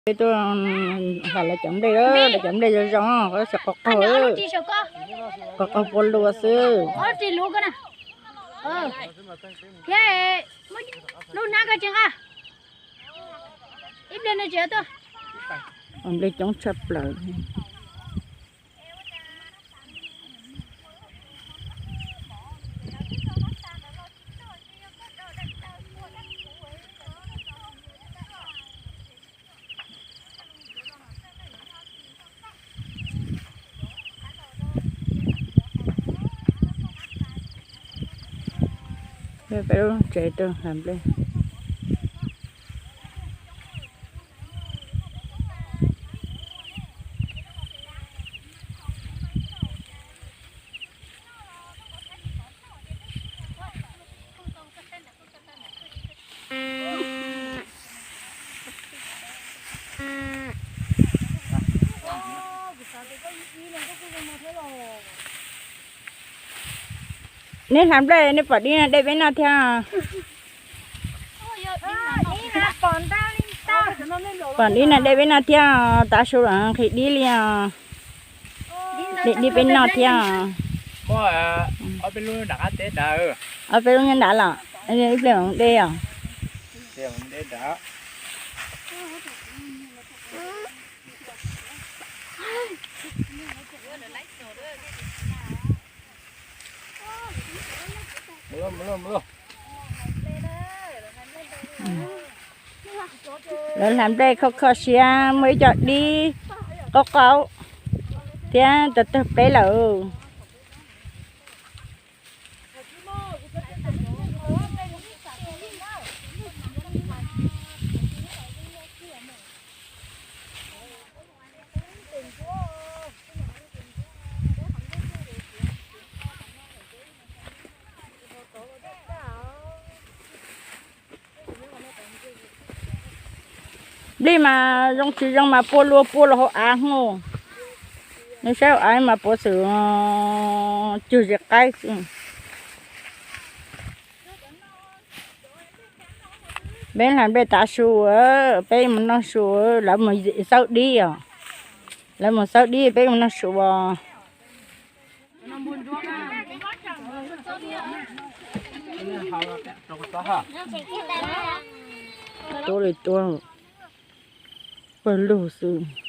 Tuaj hais lawv cov nplej, lawv cov nplej zoo zoo, qhov tsis qaug qaug, qaug qaug pua lua xwb. Nplej coob tshaj plaws. Peb lub tsev tuaj hlais nplej. Neb hlais nplej neb pom dib no de peb noj thiab. Pom dib no de peb noj thiab, tav su los nqhis dib li os. De dib peb noj thiab. Ob peb lub nyob nrad los ib pliag de os. Lawv hlais nplej kho kho siab, muaj ib co dib qaub qaub thiab tawg tawg pleb lawm. Nplej mas zoo tsis zoo mas pua lua pua los hauv av hos. Nws saib hauv av mas puav xwm cuag zim qaib xwb. Peb hlais nplej tav su, peb mus noj su, lawv mus xawb dib os. Lawv mus xawb dib peb mus noj su os. Tuab li tuab, pawg lug xwb.